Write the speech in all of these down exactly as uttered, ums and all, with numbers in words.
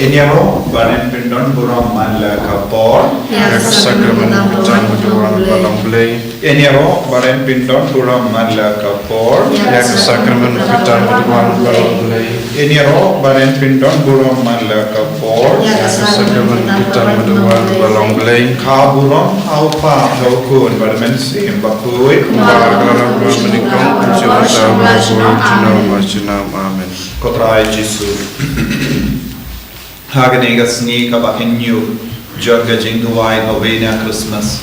Ngin ïaroh ba ngin pyndon burom man la ka por ïa ka sakramen ka jingmut ba long Blei. Ngin ïaroh ba ngin pyndon burom man la ka por ïa ka sakramen ka jingmut ba long Blei. Ngin ïaroh ba ngin pyndon burom man la ka por ïa ka sakramen ka jingmut ba long Blei. Ka burom ha u Kpa, ha u Khun bad ha u Mynsiem Bakhuid. Kumba ka la long mynnyngkong, kumjuh, mynta bad junom junom. Amen. Ko Trai Jisu. Ha kane ka sngi kaba hynñiew jong ka jingduwai novena Christmas,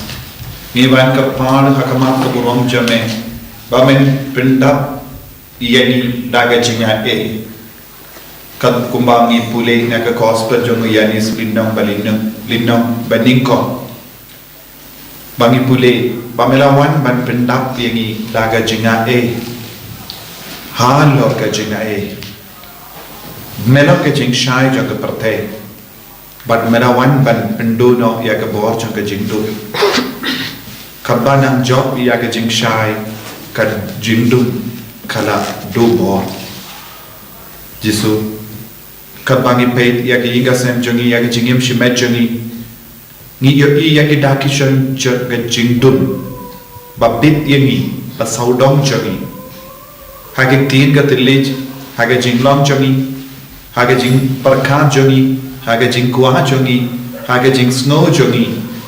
ngi wan kyrpad ha khmat ka burom jong me ba men pyndap ïa ngi da ka jingaiei. Kat kumba ngi pule na ka gospel jong u Ïoannis lynnong ba lynnong, lynnong ba nyngkong. Ba ngi pule ba me la wan ban pyndap ïa ngi da ka jingaiei. Halor ka jingaiei. Me long ka jingshai jong ka pyrthei. Bad me la wan ban pynduh noh ïa ka bor jong ka jingdum. Katba nang jop ïa ka jingshai, ka jingdum ka la duh bor. Jisu, katba ngi peit ïa ka ïing ka sem jong ngi, ïa ka jingim shimet jong ngi, ngi ïohi ïa ki da ki shon jong ka jingdum ba bit ïa ngi, ba sawdong jong ngi. Ha ka ktien ka thylliej, ha ka jinglong jong ngi, ha ka jingpyrkhat jong ngi, ha ka jingkwah jong ngi, ha ka jingsngew jong ngi,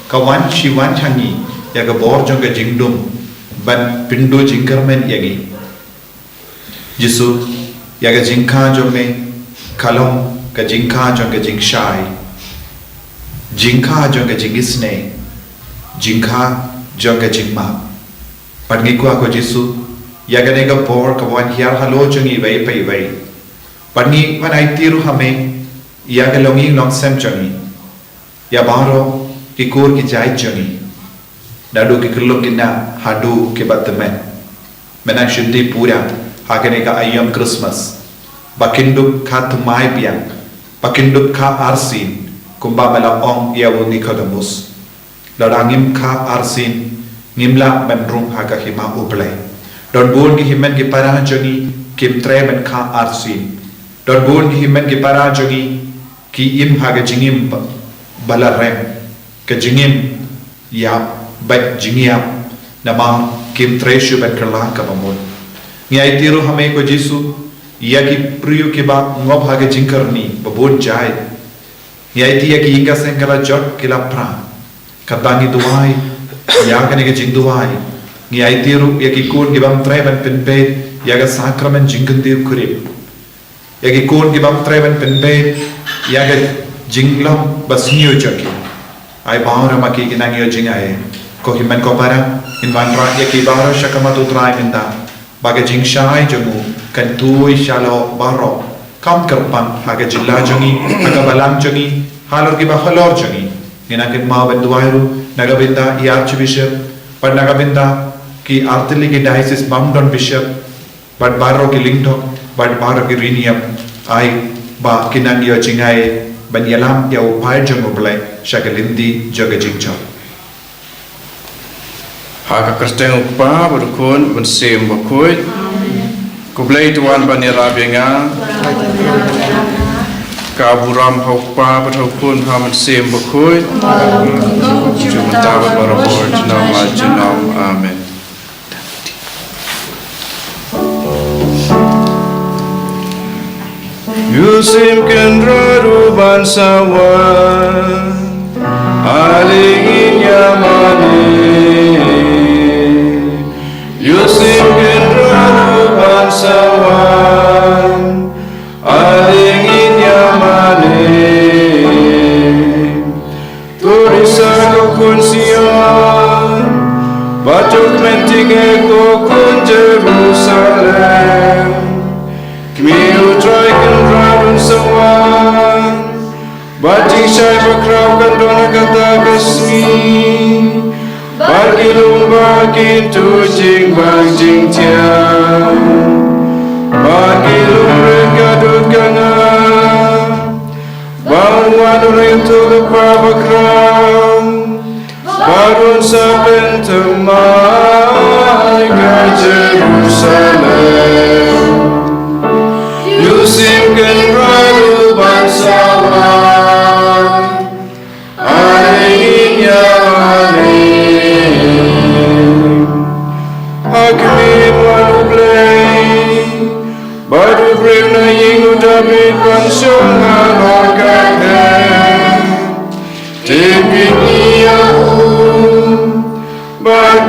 ka wan shi wan ha ngi ïa ka bor jong ka jingdum ban pynduh jingkyrmen ïa ngi. Jisu, ïa ka jingkha jong me ka long ka jingkha jong ka jingshai, jingkha jong ka jingisynei, jingkha jong ka jingmap. Bad ngi kwah ko Jisu, ïa kane ka por ka wan hiar halor jong ngi iwei pa iwei. Bad ngi wan aiti ruh ha me ïa ka longïing longsem jong ngi. Ïa baroh ki kur ki jait jong ngi, naduh ki khyllung khynnah haduh kiba tymmen. Me nang shim ti pura ha kane ka aïom Christmas, ba kin dup kha thymmai biang, ba kin dup kha arsien, kumba me la ong ïa u Nicodemus. Lada ngim kha arsien, ngim lah ban rung ha ka hima U Blei. Don bun ki hynmen ki para jong ngi kim treh ban kha arsien. Don bun ki hynmen ki para jong ngi ki im ha ka jingim ba, ba la rem, ka jingim ïap bad jingïap, namar kim treh shuh ban kylla kaba mut. Ngi aiti ruh ha me ko Jisu ïa ki briew kiba ngop ha ka jingkyrni ba bun jait. Ngi aiti ïa ki ïing ka seng ka la jot ki la pra. Katba ngi duwai ïa kane ka jingduwai, ngi aiti ruh ïa ki khun ki bym treh ban pynbeit ïa ka sakramen jingkyntiew khrip. Ïa ki khun ki bym treh ban pynbeit ïa ka jinglong ba sniew jong ki. Ai baroh ma ki ki nang ïoh jingaiei. Ko hynmen ko para, ngin wanrah ïa ki baroh sha khmat U Trai mynta. Ba ka jingshai jong u kan tui shalor baroh. Kam kyrpang ha ka jylla jong ngi, ha ka balang jong ngi, halor kiba halor jong ngi. Ngi nang kynmaw ban duwai ruh na ka bynta i Archbishop bad na ka bynta ki artylli ki diocese bym don bishop, bad baroh ki lyngdoh, bad baroh ki riewniam, ai ba kin nang ïoh jingaiei ban ïalam ïa u paid jong U Blei sha ka lynti jong ka jingjop. Ha ka kyrteng U Kpa bad U Khun bad U Mynsiem Bakhuid. Ko Blei to wan ban ïarap ïa nga. Ka burom ha U Kpa bad ha U Khun bad ha U Mynsiem Bakhuid. Jong mynta bad barabor, junom la junom. Amen. U Mynsiem Kynrad u ban sa wan, ale ngin ïa mane. U Mynsiem Kynrad u ban sa wan, ale ngin ïa mane. To risa ko khun Sion, bad to kmen tyngeh ko khun Jerusalem. Kmie U Trai Kynrad un sa wan, bad jingshai bakhraw kan don ha kata ka sngi. Bad ki lum bad ki tuid jingbang jingthiang, bad ki lum rit ka dud ka nga. Ba un wan u Rei uto u Kpa bakhraw, bad un sa pynthame ha Jerusalem. U Mynsiem Kynrad u ban sa wan.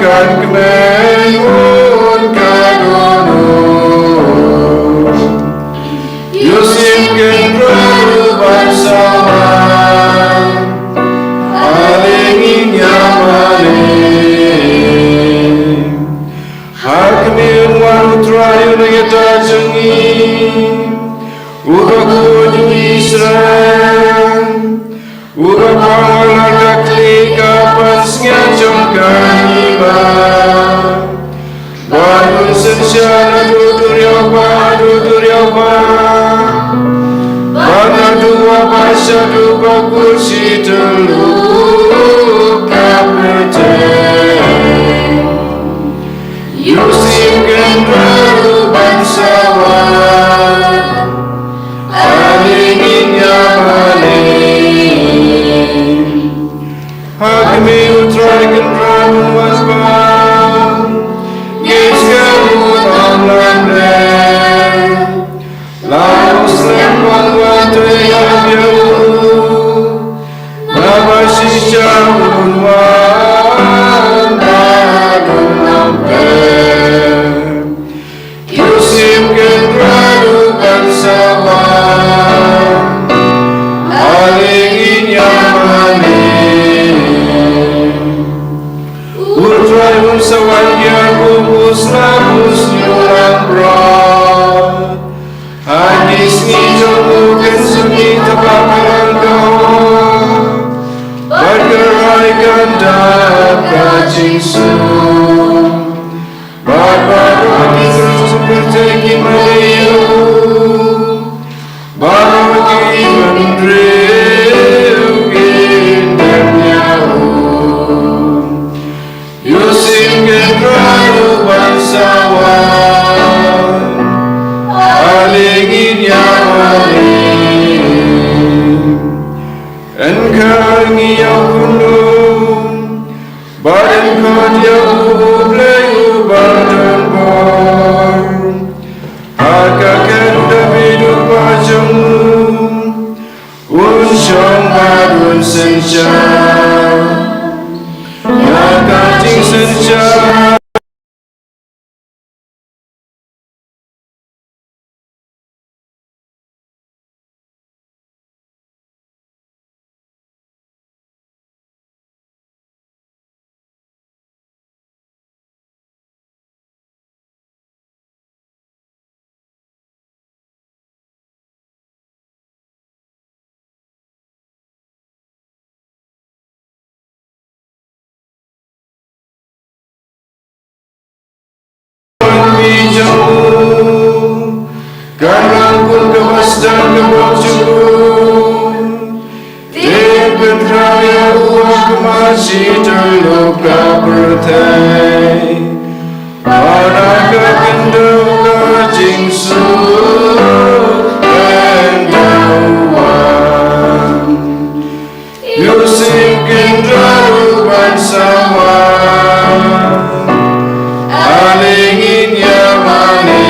Kan kmen un ka dono. Ïoh sim Kynrad ruh ban sawa. Ale ngin ïa mane. Ha khmih un wan U Trai u nongïatai jong ngi. Uba khuid u Israel. Uba pang ïa la ka khlieh ka pansngiat jong ka hima. Bad un synshar naduh duriaw ba haduh duriaw ba. Bad naduh wah ba sha haduh ba kut shi tyllup ka pyrthei. Ïoh sim Kynrad ruh ban sawa. Ale ngin ïa mane. Ha khmih U Trai Kynrad un wan bam. Ngin skhem u bam lamler. La u slem ban wan te ïa u. Naba shisha un wan bad un lam pep. Ïoh sim Kynrad ruh ban sawa. Ale ngin ïa mane. U Trai un sawa ïa u, u slap u sniew langbrot. Ha ki sngi jong u kin sumar ïa ka rangkong. Bad ka rai kan dap ka jingsuk. Bad baroh ki sumar ki mane ïa u. Baroh ki bynriew kin dem ïa u. Ïoh sim Kynrad ruh ban sawa. Ale ngin ïa mane. Yn khar ngi ïa u khunlung. Bad yn khot ïa u Blei uba don bor. Ha ka kyrteng David u kpa jong u. Un shong bad un synshar. Ïa ka jingsynshar. Kan nang kum ka ba sdang ka bok jong u. Te pynkhraw ïa u ha khmat shi tyllup ka pyrthei. Bad ha ka khyndew ka jingsuk kan da u wan. Ïoh sim Kynrad ruh ban sawa. Ale ngin ïa mane.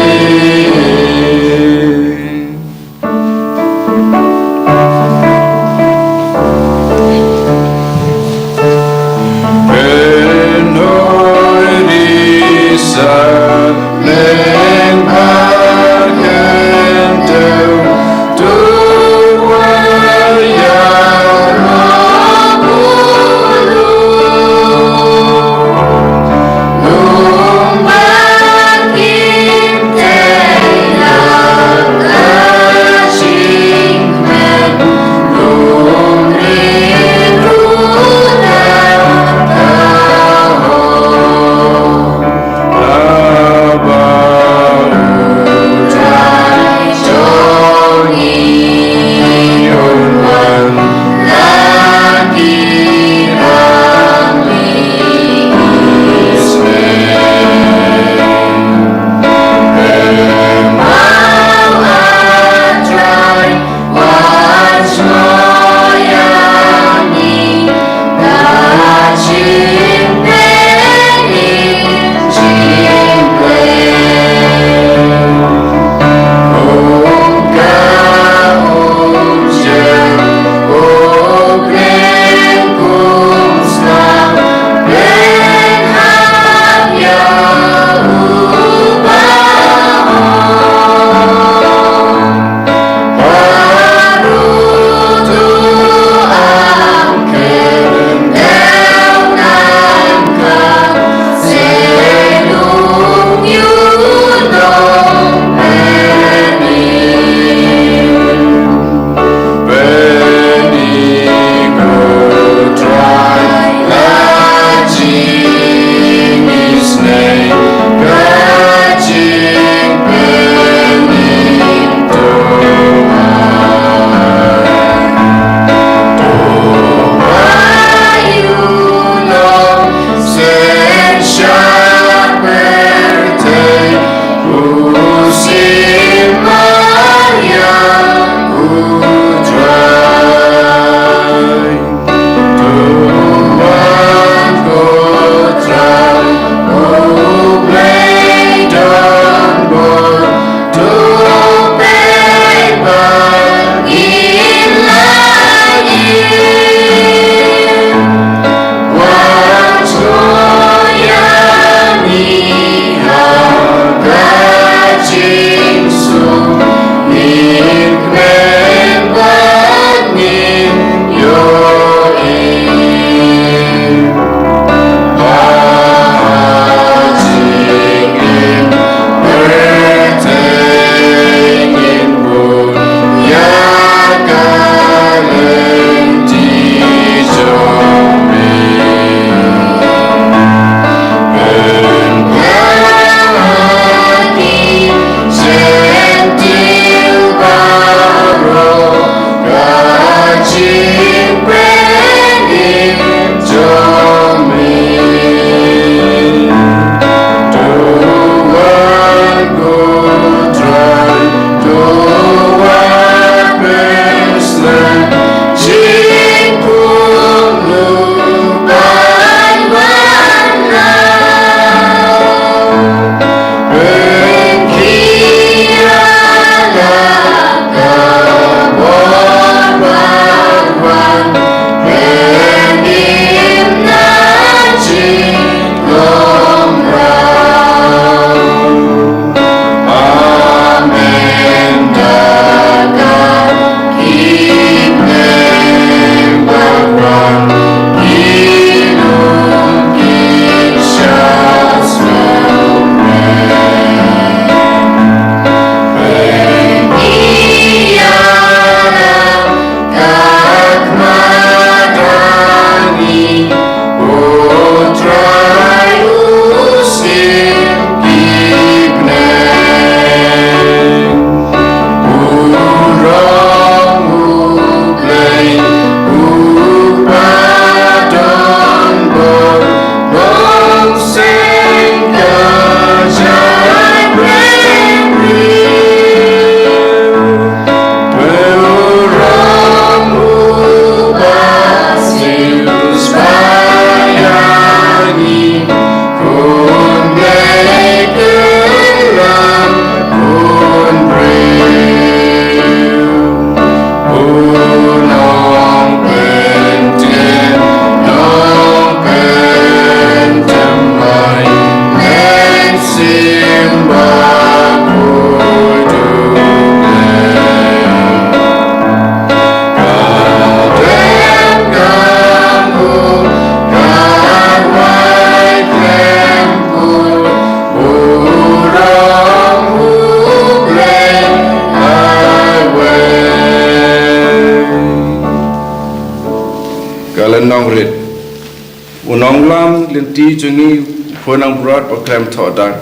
U nonglam lynti jong ngi, u khun nongbrot ba khlem thoh dak,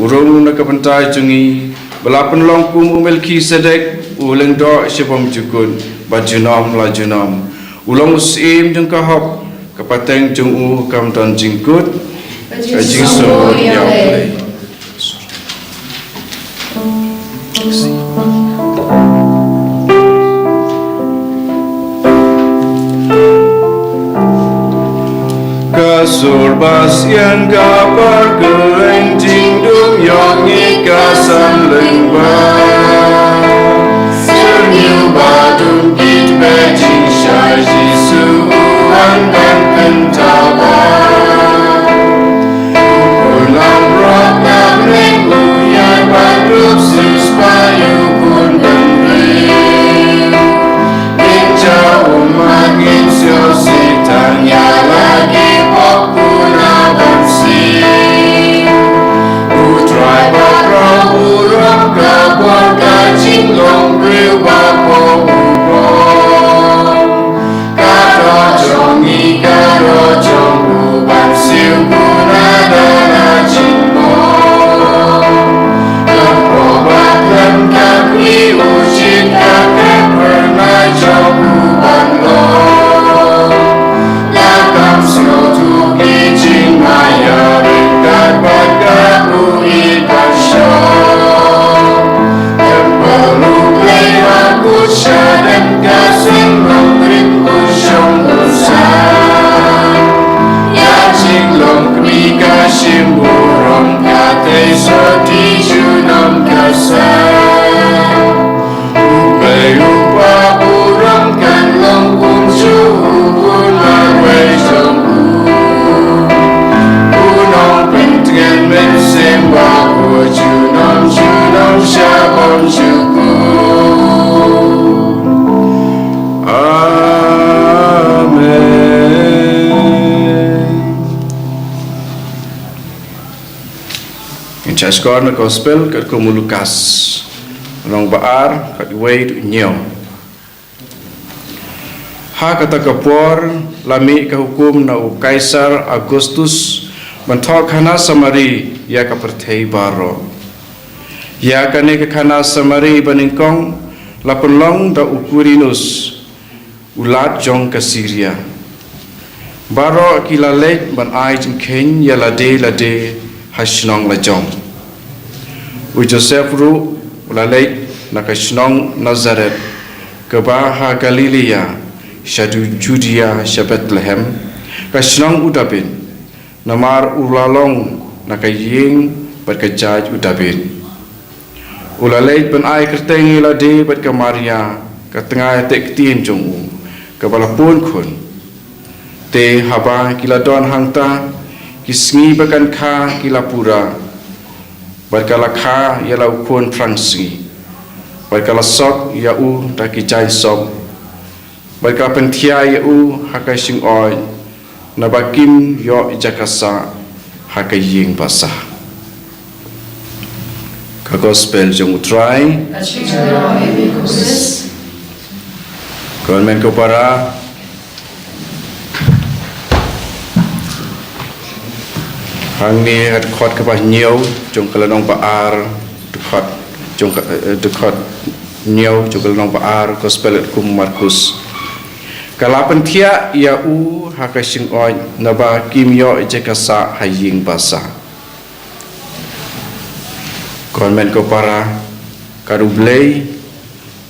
u rung na ka bynta jong ngi, ba la pynlong kum u Melkisedek, u lyngdoh sha bymjukut, bad junom la junom. U long u syiem jong ka hok, ka pateng jong u kam don jingkut. Ka jingsngew ïa U Blei. Ka sur basian ka par kyrteng jingdum ïa ngi ka san lyngba. Syrngiew ba dum kit ba jingshai Jisu u wan ban pyntaba. U lam rok na ring u ïa ban rup sis ba yu kun ban ring. Ngin ja u mat ngin sio si tang ïa lagi pok puna ban si. U Trai ba rong u rong ka bor ka jinglong briew ba pok u pok. Ka roh jong ngi ka roh jong u ban siew puna da na jingmong. Ka pok ba khlem ka kri u jin ka ka pyrnai jong u ban long. La kam sngewthuh ki jingmaïa ryngkat bad ka u i ban shong. Templ u Blei ha kut sha dem ka seng nongrim u shong u san. Ïa jinglong kmie ka shim burom ka tei soti junom ka san. U Blei u ba burom kan long kumjuh u bun marwei jong u. U Nongpyntngen Mynsiem Bakhuid junom junom sha bymjukut. Amen. Ngin sa sdang na Gospel katkum u Lukas. Lynnong ba ar, khatwei haduh hynñiew. Ha kata ka por, la mih ka hukum na u Kaisar Augustus ban thoh khana samari ïa ka pyrthei baroh. Ïa kane ka khana samari banyngkong la pynlong da u Quirinus, u lat jong ka Syria. Baroh ki la leit ban ai jingkheiñ ïa lade lade ha shnong la jong. U Joseph ruh u la leit na ka shnong Nazareth, kaba ha Galilaïa, sha Judea, sha Bethlehem, ka shnong u Dabid, namar u la long na ka ïing bad ka jaid u Dabid. U la leit ban ai kyrteng ïa lade bad ka Maria, ka tnga ïateh ktien jong u, kaba la pun khun. Te haba ki la don hangta, ki sngi ba kan kha ki la pura, bad ka la kha ïa la u khun phrangsngi, bad ka la sop ïa u da ki jaiñ sop, bad ka la pynthiah ïa u ha ka shyngod, naba kim ïoh jaka sah ha ka ïing basah. Ka Gospel jong u Trai. Ko hynmen ko para. Hangne ha dkhot kaba hynñiew jong ka lynnong ba ar, dkhot jong ka, eh, dkhot hynñiew jong ka lynnong ba ar, Gospel katkum u Markus. Ka la pynthiah ïa u ha ka shyngod, naba kim ïoh jaka sah ha ïing basah. Ko hynmen ko para, kat U Blei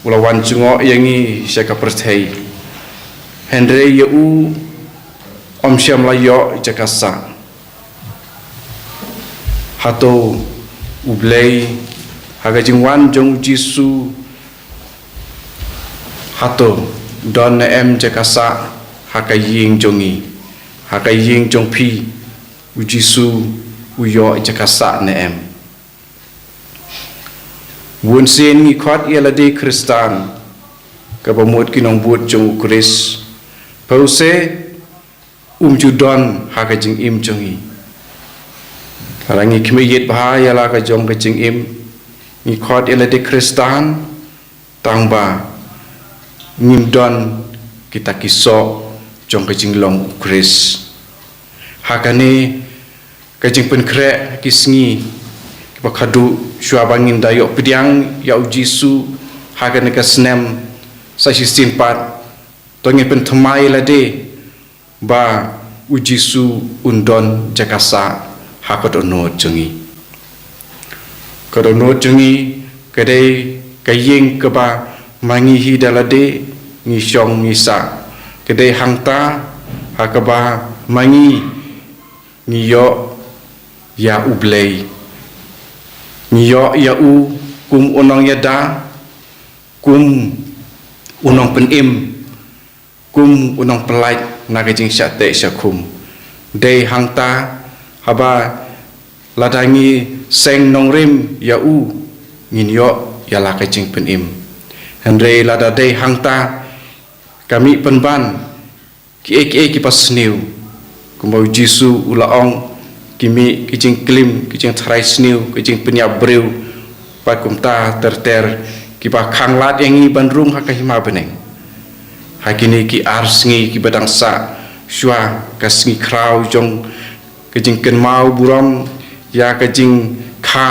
u la wan jngoh ïa ngi sha ka pyrthei. Hynrei ïa u ym shym la ïoh jaka sah. Hato U Blei, ha ka jingwan jong u Jisu, hato don ne em jaka sah ha ka ïing jong ngi, ha ka ïing jong phi, u Jisu u ïoh jaka sah ne em? Bun sien ngi khot ïa lade Khristan, kaba mut ki nongbud jong u Khrist, pynban um ju don ha ka jingim jong ngi. Lada ngi khmih ïit bha ïa la ka jong ka jingim, ngi khot ïa lade Khristan, tangba ngim don kita ki soh jong ka jinglong u Khrist. Ha kane ka jingpynkhreh ki sngi kiba khadduh shuwa ba ngin da ïoh pdiang ïa u Jisu ha kane ka snem sa shisien pat, to ngin pynthymmai lade ba u Jisu un don jaka sah ha ka dohnud jong ngi. Ka dohnud jong ngi ka dei ka ïing kaba ma ngi hi da lade ngi shong ngi sah. Ka dei hangta ha kaba ma ngi ngi ïoh ïa U Blei. Ngi ïoh ïa u kum u nongïada, kum u nongpynim, kum u nongpyllait na ka jingshah teh shah khum. Dei hangta haba lada ngi seng nongrim ïa u ngin ïoh ïa la ka jingpynim. Hynrei lada dei hangta ka mih pynban kiei kiei kiba sniew, kumba u Jisu u la ong, ki mih ki jingklim, ki jingtharai sniew, ki jingpynïap briew, bad kumta ter ter kiba khanglad ïa ngi ban rung ha ka hima bneng. Ha kine ki ar sngi kiba dang sah shuwa ka sngi khraw jong ka jingkynmaw burom ïa ka jingkha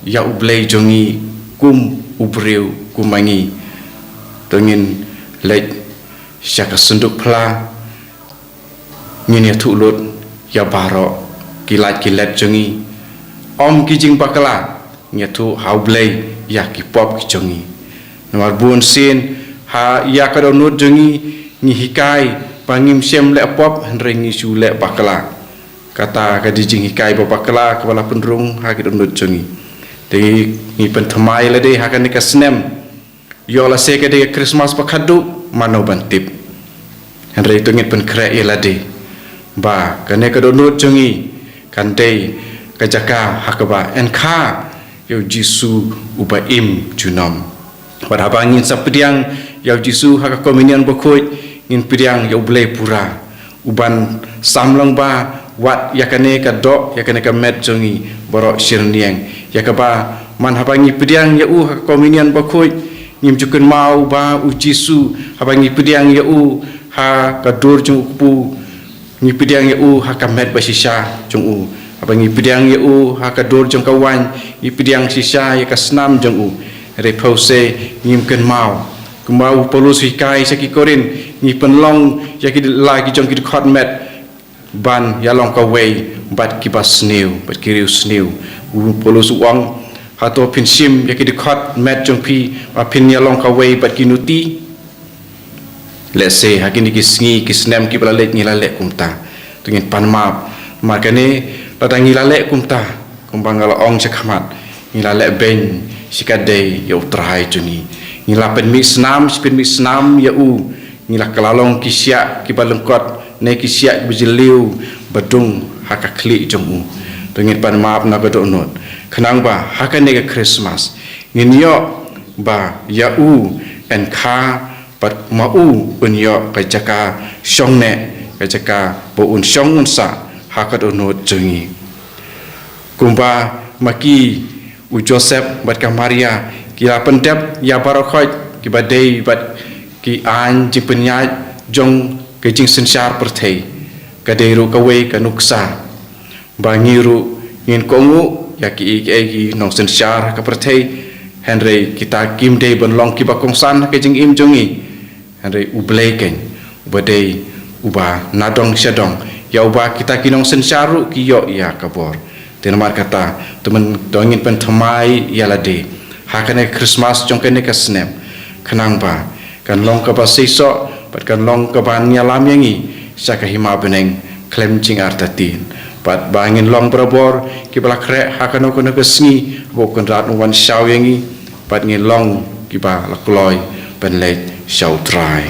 ïa U Blei jong ngi kum u briew kum ma ngi, to ngin leit sha ka synduk phla, ngin ïathuh lut ïa baroh ki lait ki let jong ngi. Ym ki jingbakla, ngi ïathuh ha U Blei ïa ki pop ki jong ngi. Namar bun sien ha ïa ka dohnud jong ngi, ngi hikai ba ngim shym leh pop hynrei ngi shu leh bakla. Kata ka dei jinghikai ba bakla kaba la pynrung ha ka dohnud jong ngi. Te ngi pynthymmai lade ha kane ka snem. Ïoh lashai ka dei ka Christmas ba khadduh, mano ban tip. Hynrei to ngin pynkhreh ïa lade ba kane ka dohnud jong ngi kan dei ka jaka ha kaba yn kha ïa u Jisu uba im junom. Bad haba ngin sa pdiang ïa u Jisu ha ka Communion Bakhuid, ngin pdiang ïa U Blei pura, uban sam lang ba wat ïa kane ka doh, ïa kane ka met jong ngi baroh shyrniang. Ïa kaba man haba ngi pdiang ïa u ha ka Communion Bakhuid, ngim ju kynmaw ba u Jisu, haba ngi pdiang ïa u ha ka dur jong u kpu, ngi pdiang ïa u ha ka met ba shisha jong u. Haba ngi pdiang ïa u ha ka dur jong ka waiñ, ngi pdiang shisha ïa ka snam jong u. Hynrei phewse ngim kynmaw. Kumba u Paulus u hikai sha ki Korinth, ngi pynlong ïa ki la ki jong ki dkhot met ban ïalong kawei bad kiba sniew, bad ki riewsniew. U Paulus u ong, hato phin shim ïa ki dkhot met jong phi ba phin ïalong kawei bad ki nuti? Lehse ha kine ki sngi ki snem kiba la leit ngi la leh kumta. To ngin pan map. Namar kane, lada ngi la leh kumta, kumba nga la ong shakhmat, ngi la leh beiñ shi katdei ïa U Trai jong ngi. Ngi la pynmih snam shi pynmih snam ïa u. Ngi la kylla long ki shiah kiba lyngkot ne ki shiah kiba jylliew ba dung ha ka khlieh jong u. To ngin pan map na ka dohnud. Khnang ba ha kane ka Christmas ngin ïoh ba ïa u yn kha bad ma u un ïoh ka jaka shong ne, ka jaka ba un shong un sah ha ka dohnud jong ngi. Kumba ma ki u Joseph bad ka Maria ki la pyndep ïa baroh khoit kiba dei bad ki aiñ jingpynïaid jong ka jingsynshar pyrthei, ka dei ruh kawei ka nuksa ba ngi ruh ngin kohnguh ïa kiei kiei ki nongsynshar ha ka pyrthei. Hynrei kita kim dei ban long kiba kongsan ha ka jingim jong ngi. Hynrei U Blei keiñ uba dei uba nadong shadong, ïa uba kita ki nongsynshar ruh ki ïoh ïa ka bor. Te namar kata, to men, to ngin pynthymmai ïa lade ha kane ka Christmas jong kane ka snem, khnang ba kan long kaba seisoh bad kan long kaba ïalam ïa ngi sha ka hima bneng khlem jingartatien. Bad ba ngin long barabor kiba la khreh ha kano kano ka sngi ba U Kynrad un wan shaw ïa ngi, bad ngin long kiba la kloi ban leit sha U Trai.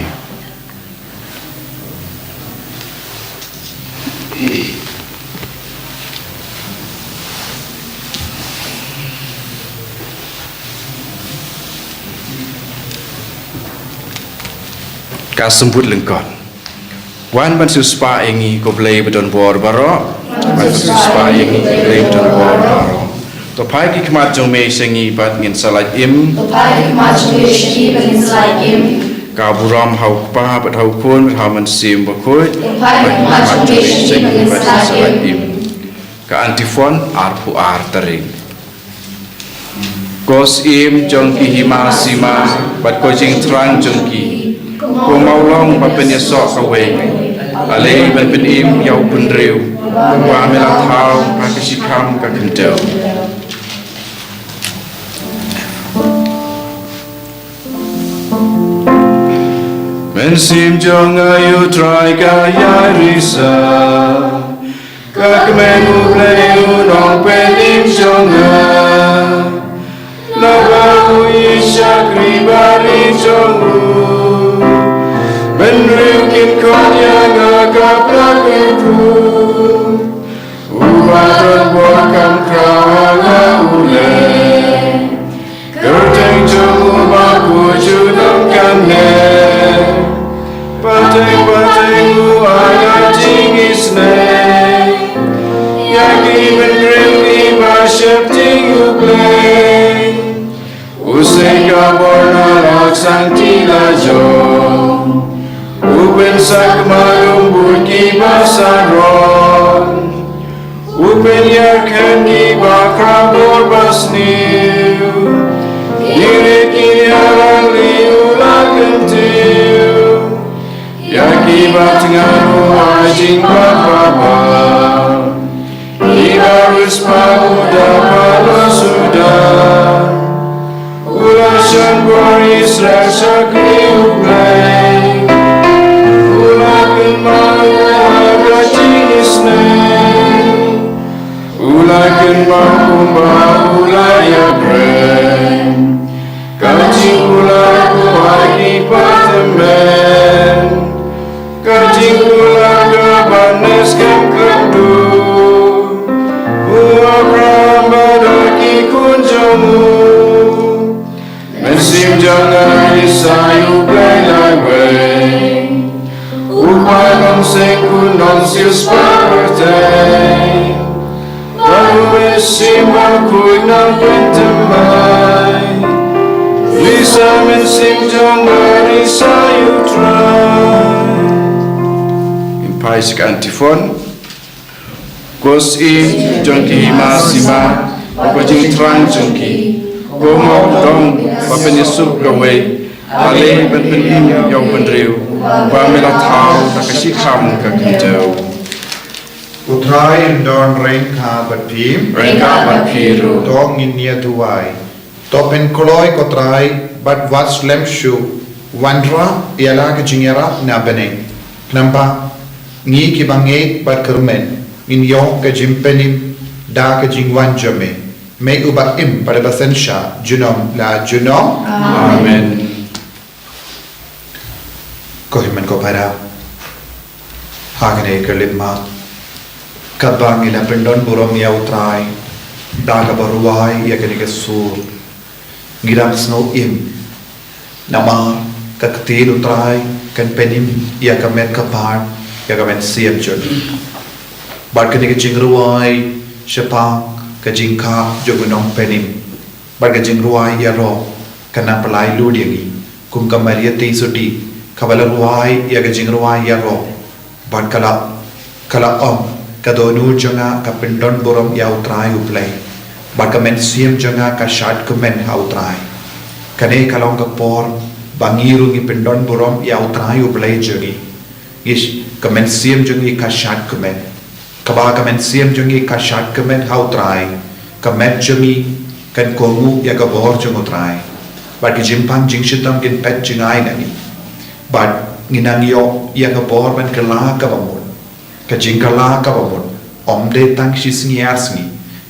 Ka symbood lyngkot. Wan ban siewspah ïa ngi, ko Blei ba don bor baroh. Wan ban siewspah ïa ngi, ko Blei ba don bor baroh. To phai ki khmat jong me sha ngi bad ngin sa lait im. To phai ki khmat jong me sha ngi bad ngin sa lait im. Ka burom ha U Kpa bad ha U Khun bad ha U Mynsiem Bakhuid. To phai ki khmat jong me sha ngi bad ngin sa lait Ka antifon arphew ar tarik. Ko Syiem jong ki hima sima bad ko jingthrang jong ki, ko Mawlong ba pynïasoh kawei, ale ban pynim ïa u bynriew uba me la thaw ha ka shikham ka khyndew. Mynsiem jong nga ïa U Trai ka ïai risa, ka kmen U Blei u nongpynim jong nga. Naba u ïa shakri bad ri jong u, bynriew kin khot ïa nga ka Pla Kyrkhu. Uba don bor kam khraw ha nga u leh. Kyrteng jong u ba khuid junom kan leh. Pateng pateng u ai ïa jingisynei ïa ki bynriew kiba sheptieng U Blei. U seng ka bor na la sangti la jong. U pynsah ka marum bad kiba sarong. U pynïar kem kiba khraw bor ba sniew. Ki rit ki ïarap lei u la kyntiew. Ïa kiba thngan u ai jingbha ba. Kiba riewspah u da ba la suda. U la shon bor Israel shakri U Blei. U la kynmaw ïa ka jingisynei. U la kynmaw kumba u la ïakren. Ka jingkular u ai ki pateng. Ka jingkular kaba neh skhem kyrduh. U Abraham bad ki khun jong u. Mynsiem jong nga risa ïa U Blei laiwei. U Kpa Nongsiewspah u nongsiewspah pyrthei. Bad u Mynsiem Bakhuid nongpynthymmai. Risa mynsiem jong nga risa ïa U Trai. Ngin phai sha ka antifon. Ko Syiem jong ki hima sima, ko jingthrang jong ki, ko Mawlong ba pynïasoh kawei, ale ban pynim ïa u bynriew uba me la thaw ha ka shikham ka khyndew. U Trai un don ryngkat bad phi. Ryngkat bad phi ruh. To ngin ïa duwai. To pynkloi ko Trai bad wat slem shuh, wanrah ïa la ka jingïarap na bneng. Khnang ba ngi kiba ngeit bad kyrmen ngin ïoh ka jingpynim da ka jingwan jong me. Me uba im bad ba synshar junom la junom. Amen. Ko hynmen ko para, ha kane ka lip ma, katba ngi la pyndon burom ïa U Trai da kaba rwai ïa kane ka sur, ngi dang sngew im. Namar ka ktien U Trai kan pynim ïa ka met ka phad ïa ka mynsiem jong ngi. Bad kane ka jingrwai shaphang ka jingkha jong u nongpynim. Bad ka jingrwai ïaroh kan nang pynlait lut ïa ngi kum ka Maria Theisotti kaba la rwai ïa ka jingrwai ïaroh. Bad ka la, ka la ong, ka dohnud jong nga ka pyndon burom ïa U Trai U Blei. Bad ka mynsiem jong nga ka shad kmen ha U Trai. Kane ka long ka por ba ngi ruh ngi pyndon burom ïa U Trai U Blei jong ngi. Ngi sh-, ka mynsiem jong ngi ka shad kmen. Kaba ka mynsiem jong ngi ka shad kmen ha U Trai, ka met jong ngi kan kohnguh ïa ka bor jong U Trai. Bad ki jingpang jingshitom kin peit jngai na ngi. Bad ngin nang ïoh ïa ka bor ban kylla kaba mut. Ka jingkylla kaba mut ym dei tang shi sngi ar sngi,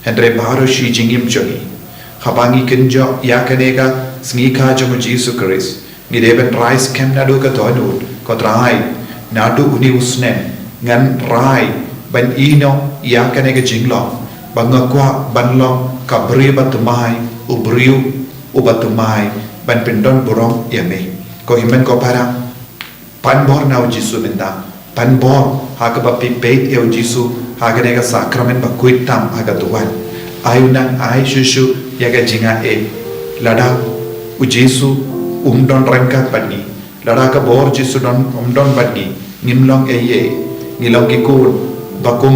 hynrei baroh shi jingim jong ngi. Haba ngi kynjoh ïa kane ka sngi kha jong U Jisu Khrist, ngi dei ban rai skhem naduh ka dohnud, ko Trai, naduh une u snem ngan rai ban ïehnoh ïa kane ka jinglong ba nga kwah ban long ka briew ba thymmai, u briew uba thymmai ban pyndon burom ïa me. Ko hynmen ko para, pan bor na U Jisu mynta. Pan bor ha kaba phi peit ïa U Jisu ha kane ka sakramen bakhuid tam ha ka duwan. Ai u nang ai shuh shuh ïa ka jingaiei. Lada U Jisu um don ryngkat bad ngi, lada ka bor Jisu don, um don bad ngi, ngim long ei ei. Ngi long ki khun ba kum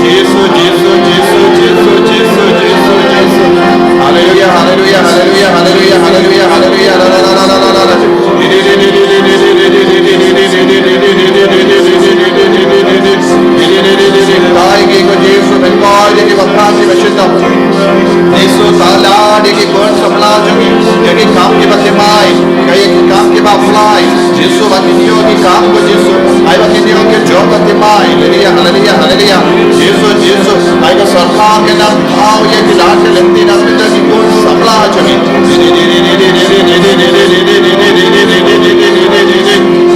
Jisu, to lad ïa ki khun samla jong ngi, ïa ki kam kiba thymmai, ïa ki kam kiba phyllai. Jisu, ba kin ïoh ki kam ko Jisu, ai ba kin ïoh ki jop ba thymmai. Haleluya, haleluya, haleluya. Jisu, Jisu, ai ka sorkar kan nang thaw ïa ki lad ki lynti na ka bynta ki khun samla jong ngi.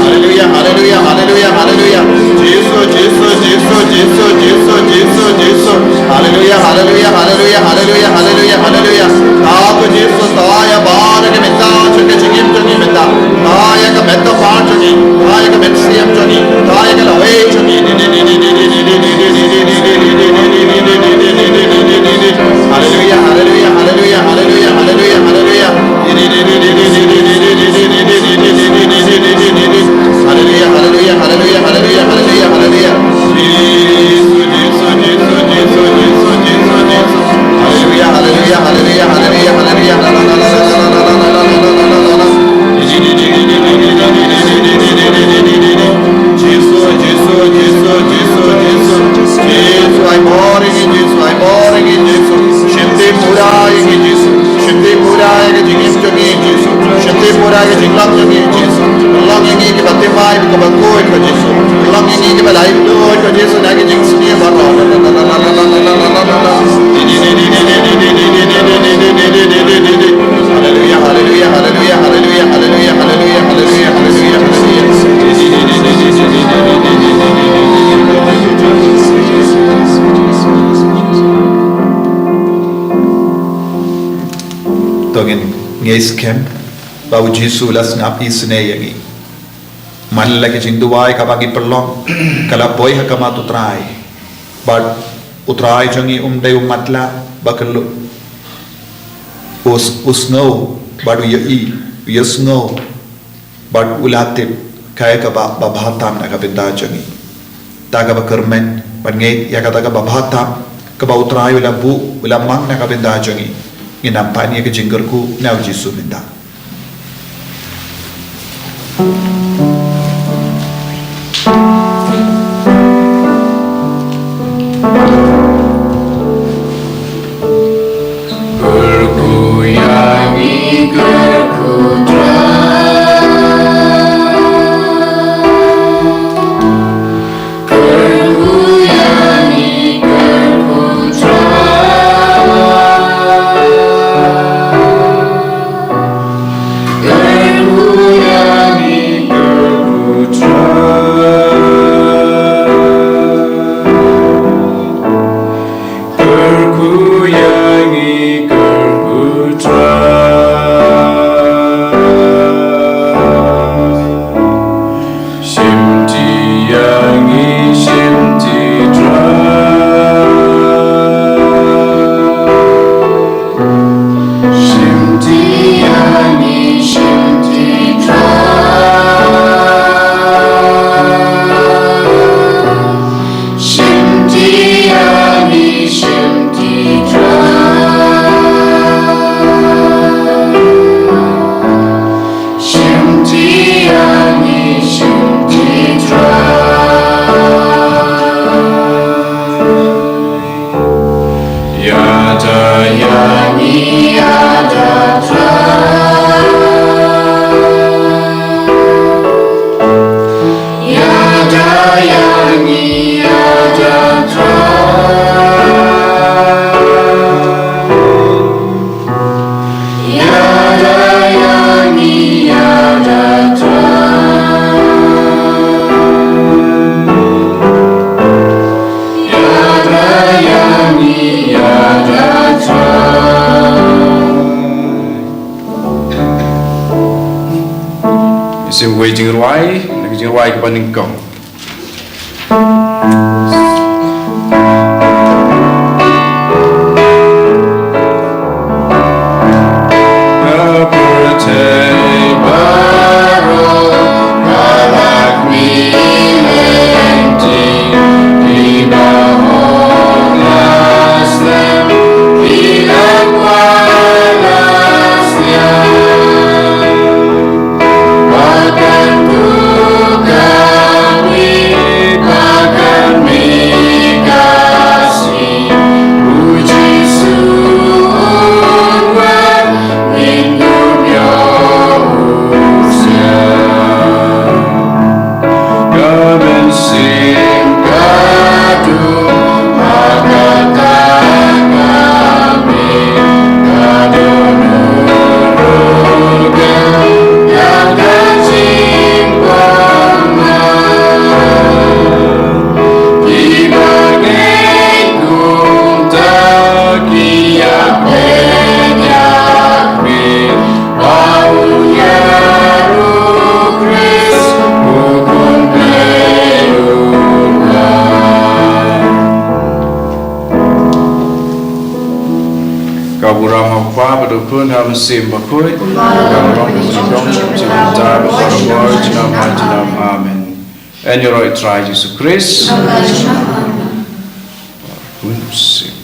Haleluya, haleluya, haleluya, haleluya. Jisu, Jisu, Jisu. Haleluya, haleluya, haleluya, haleluya, haleluya, haleluya. Thaw ko Jisu, thaw ïa baroh ki bynta jong ka jingim jong ngi mynta. Thaw ïa ka met kpar jong ngi, thaw ïa ka met siem jong ngi, thaw ïa ka lawei jong ngi. Haleluya, haleluya, haleluya, haleluya, haleluya, haleluya. Haleluya, haleluya, haleluya, haleluya, haleluya, haleluya, haleluya. Jisu, Jisu, Jisu, Jisu, Jisu, Jisu, Jisu. Haleluya, haleluya, haleluya, haleluya, haleluya. Jisu, Jisu, Jisu, Jisu, Jisu. Jisu, ai bor ïa ngi, Jisu, ai bor ïa ngi, Jisu. Shimti pura ïa ngi, Jisu. Shimti pura ïa ka jingim jong ngi, Jisu. Shimti pura ïa ka jinglam jong ngi, Jisu. Pynlong ïa ngi kiba thymmai, kiba khuid, ko Jisu. Pynlong ïa ngi kiba la ïeit, ko Jisu, na ka jingsniew baroh. Haleluya, haleluya, haleluya, haleluya, haleluya, haleluya, haleluya, haleluya. To ngin ngeit skhem ba u Jisu u la sngap isynei ïa ngi. Man la ka jingduwai kaba ngi pynlong ka la poi ha khmat u Trai. Bad u Trai jong ngi um dei u matlah ba kyllup. U s-, u sngew bad u ïohi, u ïohsngew bad u la tip kaei kaba, ba bha tam na ka bynta jong ngi. Ta kaba kyrmen, ban ngeit ïa kata kaba bha tam kaba u Trai u la buh, u la mang na ka bynta jong ngi. Ngin ym pan ïa ka jingkyrkhu na u Jisu mynta. Kyrkhu ïa ngi, kyrkhu Trai. Kyrkhu ïa ngi, kyrkhu Trai. Kyrkhu ïa ngi, kyrkhu Trai. Kyrkhu ïa ngi, kyrkhu Trai. Shimti ïa ngi, shimti Trai. Shimti ïa ngi, shimti Trai. Shimti ïa ngi, shimti Trai. Shimti ïa ngi, shimti Trai. Ïada ïa ngi, ïada Trai. Ïada ïa ngi, ïada Trai. Ïada ïa ngi, ïada Trai. Ïada ïa ngi, ïada Trai. Ngi sim wei jingrwai, na ka jingrwai kaba nyngkong. Ka burom ha u Kpa bad u Khun bad u Mynsiem Bakhuid. Ka burom ka jingdon jingdon bad ka burom junom ha junom. Amen. Yn ïaroh ïa u Trai Jisu Khrist. Mynsiem.